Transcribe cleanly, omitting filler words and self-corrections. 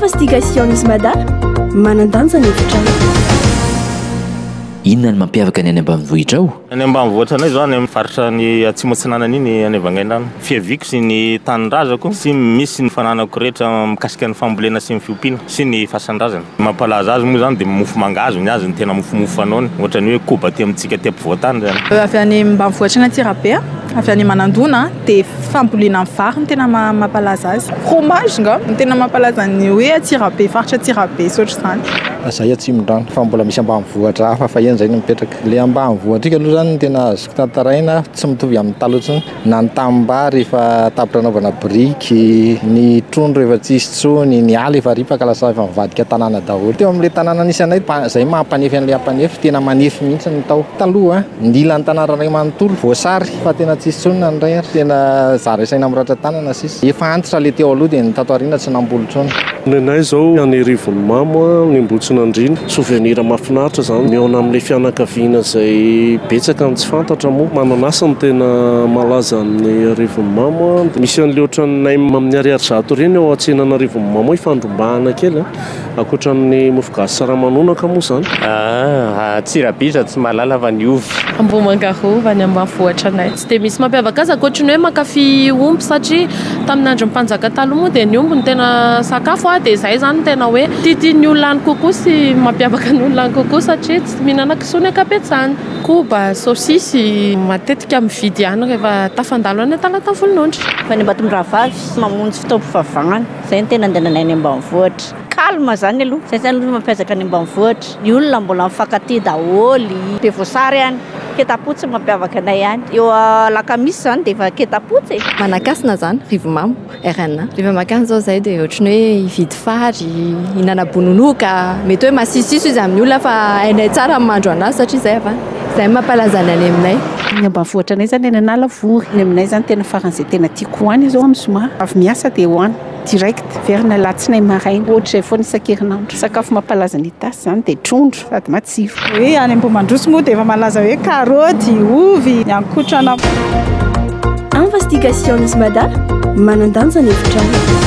Investigations Mada, manan-danja ny hevitrao. Inona no mampiavaka ny any ambanivohitra ao? Any ambanivohitra anay zao any amin'ny faritra ny atsimo atsinanana iny any Vangaindrano. Fiaviako sy ny tanindrazako sy misy ny fananako rehetra mikasika ny fambolena sy ny fiompiana sy ny fasan-drazana. Mampalaza azy moa zany dia mofo mangahazo ny azy no tena mofomofo fanaony, ohatran'ny hoe koba aty amintsika aty ampovoan-tany zany. Avy any ambanivohitra any Antsirabe, avy any Manandona dia fambolena ny vary no tena mampalaza azy. Fromage nga no tena mampalaza ny hoe Antsirabe, faritra Antsirabe sy ohatr'izany. Zahay Atsimondrano fa mbola misy ambanivohitra hafa fa eny zay no mipetraka. Le ambanivohitra aloha zany no tena azoko tantaraina tsy mitovy amin'ny taloha intsony. Na ny tanimbary efa tapitra anaovana biriky, ny trondro efa tsisy intsony, ny ala efa ripaka lasa efa mivadika tanàna daholo. Teo amin'ilay tanàna nisy anay, zay maha mpanefy an'ilay mpanefy, tena manefy mihitsy ny tao. Taloha, ny ilan'ny tanàna iray manontolo voasary fa tena tsisy intsony na ny iray ary. Tena zary asaina amin'ny ratran-tanana sisa. Efa antitra ilay teo aloha dia ny tato aoriana tsy namboly intsony. Ny anay izao any Arivonimamo, any Ambohitsinandriana. Souvenir mahafinaritra izany, mihaona amin'ilay fianakaviana izay betsaka ny tsy fantatra moa. Mananasy no tena malaza amin'ny Arivonimamo. Misy an'ilay ohatran'ny nem amin'ny ariary zato ireny ao an-tsenan'Arivonimamo ifandrombahana kely. Ankoatra ny mofogasy saramanonaka moa izany. Ah, Antsirabe iza tsy mahalala fa ny ovy. Ambohimangarova any ambanivohitra anay. Tsy dia misy mampiavaka azy ankoatry ny hoe mankafy omby satria tamin'ny andron'ny mpanjaka taloha moa dia ny omby no tena sakafo dia izay izany no tena hoe tiatian'ny olona any kokoa sy mampiavaka ny olona any kokoa satria tsy mihinana kisoa ny ankabetsahany. Koba, saosisy, matetika mividy ihany rehefa tafandalo any Talata Volonondry. Fa any Ambatomirahavavy mamonjy fotoam-pivavahana, izay no tena andehananay any ambanivohitra. Calme izany aloha, izay izany aloha no mampiavaka any ambanivohitra. Ny olona mbola mifankatia daholo, be voasary any. Ketapotsy no mampiavaka anay any. Eo Alakamisy izany dia efa ketapotsy e. Manakasina izany, Rivomamo, RN. Rehefa mankany izao izahay dia ohatran'ny hoe hividy fary, hihinana bononoka, mety hoe masisosiso izy amin'ny olona fa hainay tsara ny mahandro an'azy satria izahay avy any. Izay no mampalaza ny any aminay. Ny ambanivohitra anay izany any Analavory. Ny aminay izany tena faran'izay tena tiako ho any izao amin'ny zoma. Avy miasa dia ho any. Direct, verina alatsinainy maraina. Ohatr'izay foana isan-kerinandro. Sakafo mampalaza ny Itasy izany dia trondro sady matsiro. Hoe any Ambohimandroso moa dia efa malaza hoe karaoty, ovy, ny ankotrana. Investigations Mada, manan-danja ny hevitrao.